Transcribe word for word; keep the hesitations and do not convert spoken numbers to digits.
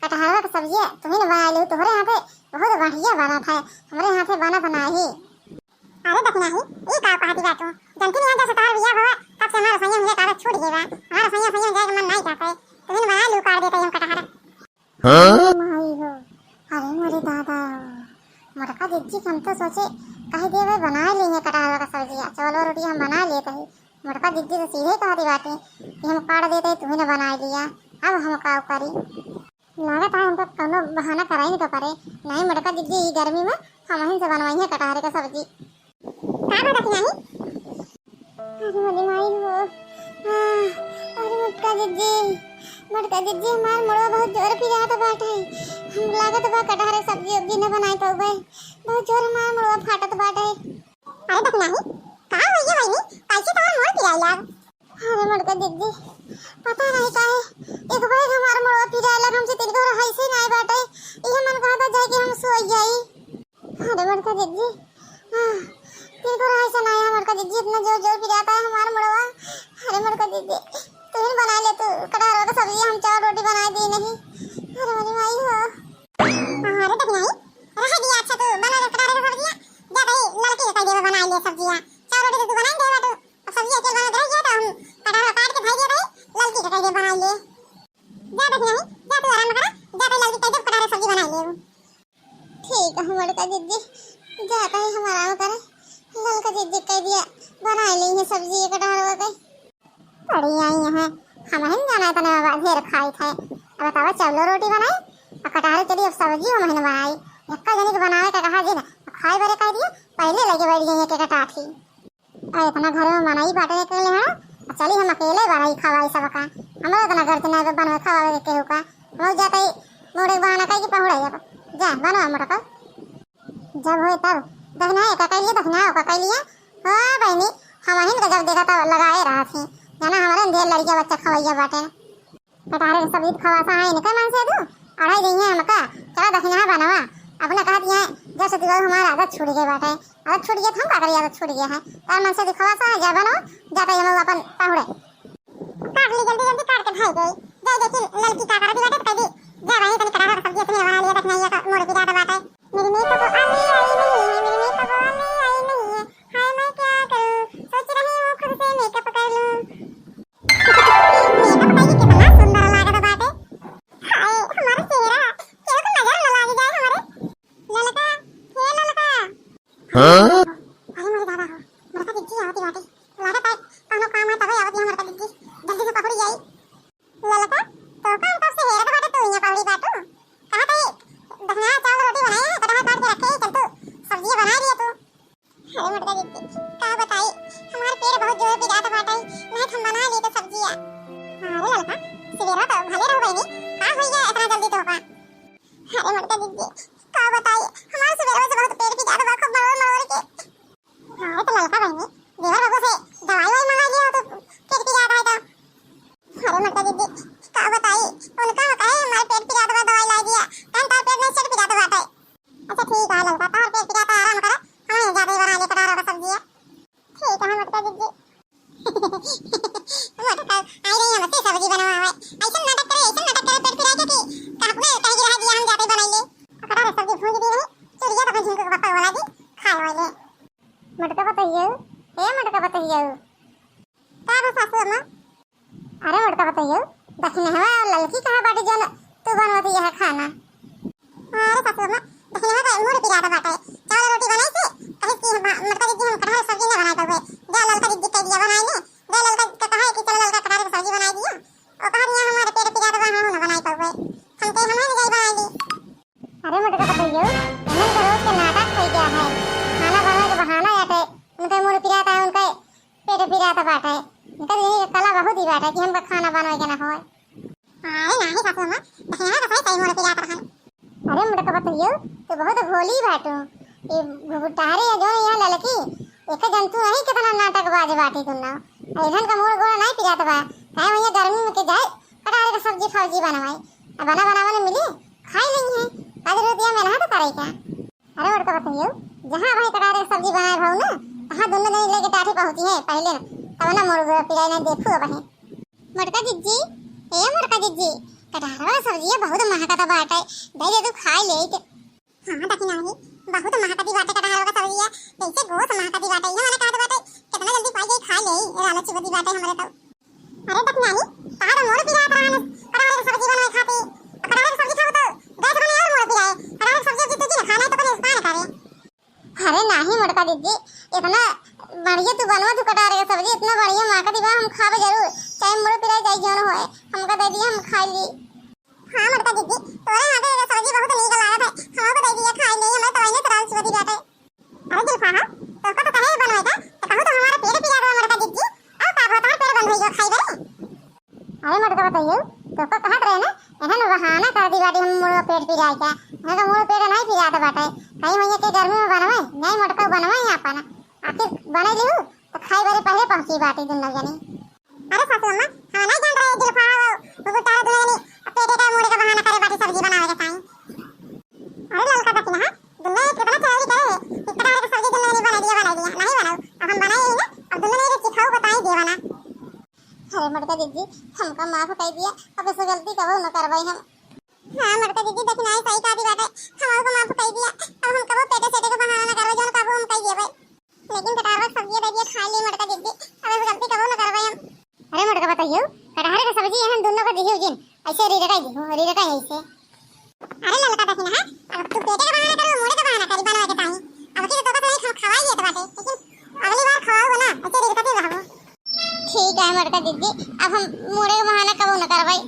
कटहरवा के सब्जिया तुही न बनाए लेहू, तोहरे हाथे बहुत बढ़िया बनत है, हमरे हाथे बनत नाही। अरे दखिनाही, ई का कहती बा तू? जनती नहीं है जब से तोहार बियाह भवा, तब से हमार रसोइया में जाए के आदत छूट गई बा। हमार रसोइया, रसोइया में जाए के मन नहीं करत है। तुही न बनाए लेहू, काट देते हम कटहर। हाँ? माई हो, अरे मोरे दादा, मोटका जिज्जी के हम तो सोचे कह देवे बनाए लेहे कटहरवा का सब्जिया, चावल रोटी हम बनाए लेत ही। मोटका जिज्जी तो सीधे कहती बाटे कि हम काट देते ही तुही न बनाए लिया, अब हम का करी? लागत है हमका कौनो बहाना कराई न के परे, नहीं मोटका जिज्जी ई गर्मी में हमहिन से बनवाई है कटहरे का सब्जी। का बात है नाही? अरे मोरी माई हो। हाँ, अरे मोटका जिज्जी, मोटका जिज्जी, हमार मुड़वा बहुत जोर पिरात बाटे। हम लागत बा कटहरे सब्जी उब्जी न बनाई पउबे। बहुत जोर हमार मुड़वा फाटत बाटे। अरे दखिनाही, का होइए बहिनी? कैसे तोहार मुड़ पिराई लाग? अरे मोटका जिज्जी, पता नहीं काहे एक बार हमार मुड़वा पिराई लाग, हमसे तिनको रहाई से नाई बाटे। इहे मन कहता जाए कि हम सोई जाई। अरे मोटका जिज्जी, हाँ, तिनको रहाई से नाई है मोटका जिज्जी, इतना जोर जोर पिराता है हमार मुड़वा। अरे मोटका जिज्जी, तू ही बना ले, तू कटहरवा का सब्जी, हम चावल रोटी बनाए दी नहीं। अरे मोरी माई हो। अरे दखिनाही, रह दिया, अच्छा तू बना ले कटहरे का सब्जिया, जा भाई लड़की के कह देवे बनाए ले सब्जिया, चावल रोटी तो तू बनाए दे बाटू। अब सब्जी अकेले बनत रह गया तो हम कटहर काट के धर दिया रही, ललकी के कह दे बनाई ले। जा दखिनाही, जा तू आराम करा, जा तू ललकी कह दे कटहर सब्जी बनाई ले। ठीक है मोटका जिज्जी, जाता है हम आराम करे, ललका जिज्जी कह दिया बनाई ले ये सब्जी ये कटहरवा के। पड़ी आई है, हम ही जाना इतने बाबा ढेर खाई थे। अब बतावा चावलो रोटी बनाई और कटहर के लिए अब सब्जी हम ही बनाई। एक्का जनी के बनावे का कहा जी ना, खाए बरे कह दिया, पहले लगे बैठ गई है के कटाठी। अरे इतना घर में मनाई बाटे के लिए है, चली हम अकेले बनाई खवाई सबका। हमरो इतना गर्ज ना बे बनवे खवावे के केहू का। हम जाते ही मुड़े बहाना कह के पहुड़ा जाब। जा बनवा मोटका। जब होए तब दखिना का कह लिए, दखिना का कह लिए। हो बहनी, हम हिन का जब देखा तब लगाए रहा थी। जाना हमारे ढेर लड़कियां बच्चा खवैया बाटे। कटहरे के सब्जी खवासा है इनके मन से तू अढ़ाई दिन है हमका। चला दखिना बनवा। अपने कहत है जब से तू हमारा आदत छूट गई बाटे। आदत छूट गई तो हम का करी, आदत छूट गया है। तार मन से तू खवासा है, जा बनवा, जाता ही हम अपन पहुड़े। काट ली जल्दी जल्दी काट के भाई गई। जाए देखी लड़की का करत बाटे तो कह दी, जा भाई तनी कटहर का सब्जी इतने बना लिया, दखिना का मोड़ पिरात बाटे। मेरी मेकअप वाली आई नहीं है, मेरी मेकअप वाली आई नहीं है, हाय मैं क्या करूं, सोच रही हूँ खुद से मेकअप कर लूं। मेकअप कइके कितना सुंदर लागत बाटे। हाय, हमारा चेहरा, केहू के नजर न लाग जाए हमारे। ललका, हे ललका। हाँ? अरे मोरे दादा हो, मोटका जिज्जी आवती बाटे। लागत है, कौनो काम है तबे आवती है मोटका जिज्जी। जल्दी से पकड़ी जाई। ललका, तो काम कब से हेरत बाटे तू यहाँ पकड़ी बाटू? कहा थे, दखना चावल रोटी बनाए हैं, कटहर काट के रखे हैं, चल तू सब्जी बना दिया तू। अरे मोटका जिज्जी, का बताई, हमार पेट बहुत जोर पिरात बाटे, नहीं तो हम बना लेते सब्जिया। अरे ललका, सवेरा तो भले रहो बहनी, का होइगा इतना जल्दी तोहका? अरे मोटका जिज्जी, का बताई, हमार सवेरा से बहुत पेट पिरात बा, खूब मरोड़ मरोड़ के। अरे तो ललका बहनी, देवर बाबू से दवाई वाई मंगा लिया हो तो पेट पिरात है तो। अरे मोटका जिज्जी, का बताई, उनका में कहे हमार पेट पिरात बा, दवाई लाई दिया, तन तार पेट नहीं सेट पिरात बाटे। अच्छा ठीक है ललका, तार पेट पिरात है, आराम करा, हम जाते ही बना ले कटहर का सब्जिया। ठीक है मोटका जिज्जी। मोटका आई रही हमसे सब्जी बनवावे, ऐसा नाटक करे, ऐसा नाटक करे पेट पिराए के कि कहत में कहीं गिरा दिया, हम जाते ही बनाई ले। कटहर सब्जी भूंज दी नहीं, चिड़िया तो अपने झुमकू के पप्पा बोला दी, खाए वाले। मोटका पतोहियो, ए मोटका पतोहियो। का बा सासू अम्मा? अरे मोटका पतोहियो, दखिनहवा ललकी कहाँ बाटी जौन तू बनवत यह खाना? अरे सासू अम्मा, दखिनहवा का मूड़ पिरात बाटे। चावल रोटी बनाई से, कहे कि हम, मोटका दीदी हम कटहर सब्जी ना बनाए पावे। जा ललका दीदी कह दिया बनाए ले। जा ललका का कहा है कि चलो ललका कटहर की सब्जी बनाई दियो। ओ कहा दिया हमारे पेट पिरात बा, हम ना बनाए पावे। हम कहे हम नहीं जाई बनाए ली। अरे मोटका पतोहियो, इनन का रोज के नाटक होइ गया है। खाना बनावे के बहाना बाटे, उनका मूड़ पिरात है, उनका पेट पिरात बाटे। इनका यही कला बहुत ही बाटे कि हमका खाना बनावे के ना होए। अरे नाही सासू अम्मा, दखिनहा का सही सही मूड़ पिरात रहन। अरे मोटका पतोहियो, तू बहुत भोली बाटू। ये गुटारे या जो यहाँ ललकी, एक जंतु नहीं कितना नाटकबाज बाटी तुम ना। ऐसन का मूड़ गोड़ नहीं पिरात बा। काहे भैया गर्मी में के जाए, कटहर का सब्जी फौजी बनवाई। अब बना बनावल मिली, खाई नहीं है। आज रोटिया में नहा तो करे क्या? अरे मोटका पतोहियो, जहाँ भाई कटहरे के सब्जी बनाए भाऊ ना, तहाँ दोनों जनी लेके टाठी पहुँची है पहले ना, तब ना मोर गोड़ पिराई ना देखू अब है। मोटका जिज्जी, ए मोटका जिज्जी, कटहरवा सब्जिया बहुत महकत बाटे, दे दे तू खाई लेइत। हाँ दखिनही, बहुत महकती बाटे कटहरवा का सब्जिया, जैसे गोश्त महकती बाटे। इहे मने कहत बाटे, कितना जल्दी पाई जाई, खाई लेई, लालच बदी बाटे हमरे तो। अरे दखिनही, कहा तो मोर पिरात रहन कटहर के सब्जी बनवाए खाती। कटहर के सब्जी खाओ तो गैस बने और मोर पिराए। कटहर के सब्जी अब तुझी ना खाना है तो पहले नुकसान करे। अरे नाही मोटका दीदी, इतना बढ़िया तू बनवा तू कटहर के सब्जी, इतना बढ़िया महकती बा, हम खाबे जरूर, चाहे मोर पिराए चाहे जौन होए, हमका दे दिया, हम खाई ली। हाँ मोटका दीदी, तोरे हाथे के सब्जी बहुत नीक लागत है, हमको दे दिया खाई ले, हमें तो वही तरह से बदी बाटे। अरे जुल्फा, हाँ, तोहका तो कहे बनवे का, तो कहू तो हमारा पेट पिरा दो मोटका दीदी, अब का भो तुम्हारा पेट बंद होई गयो खाई बरे? अरे मोटका बतैयू, तोहका कहत रहे ना, एहन बहाना कर दी बाटी हम मुड़वा पेट पिराए का, यहाँ का मुड़ पेट नहीं पिरात बाटे, कहीं वहीं के गर्मी में बनवे, नहीं मोटका बनवे यहाँ अपन, आखिर बने लिहू, तो खाई बरे पहले पहुँची बाटी दुन्नो जनी। अरे सासू अम्मा, हम नहीं जान रहे जुल्फा हो, वो तारा दुल्हन अब पेटे का मुड़े का बहाना करे बाटी सब्जी बनावे के ताई। अरे ललका दखिनहा, दुल्हन एक कितना चोरी करे, एक कटहर के सब्जी दुल्हन बना दिया, बना दिया, नहीं बनाऊ, अब हम बनाए ही ना, अब दुल्हन एक सिखाऊ बताई देवा ना। अरे मोटका दीदी, हमका माफ कर दिया, अब ऐसे गलती कबो न करवाई हम। हाँ मोटका दीदी, दखिनहा सही कहा दी बाटे, हम आपको माफ कर दिया, अब हम कबो पेटे सेटे के बहाना न करवाई, जौन कबो हम कह देवे। लेकिन कटहरवा के सब्जी दे दिया, खा ली मोटका दीदी, अब ऐसे गलती कबो न करवाई हम। अरे मोटका बतैयू, कटहर के सब्जी एहन दुन्नो का दिहियो जिन, ऐसे रिरकाई दिहू, रिरकाई ऐसे। अरे ललका दखिनहा, अब तू पेटे का बहाना करो, मुड़े का बहाना करी बनवा के ताई। अब की तो तोका से हम खवाई लेत बाटे, लेकिन अगली बार खवाओ ना, ऐसे रिरकते रहबो। ठीक है मोटका दीदी, अब हम मुड़े का बहाना कबो न करवाई।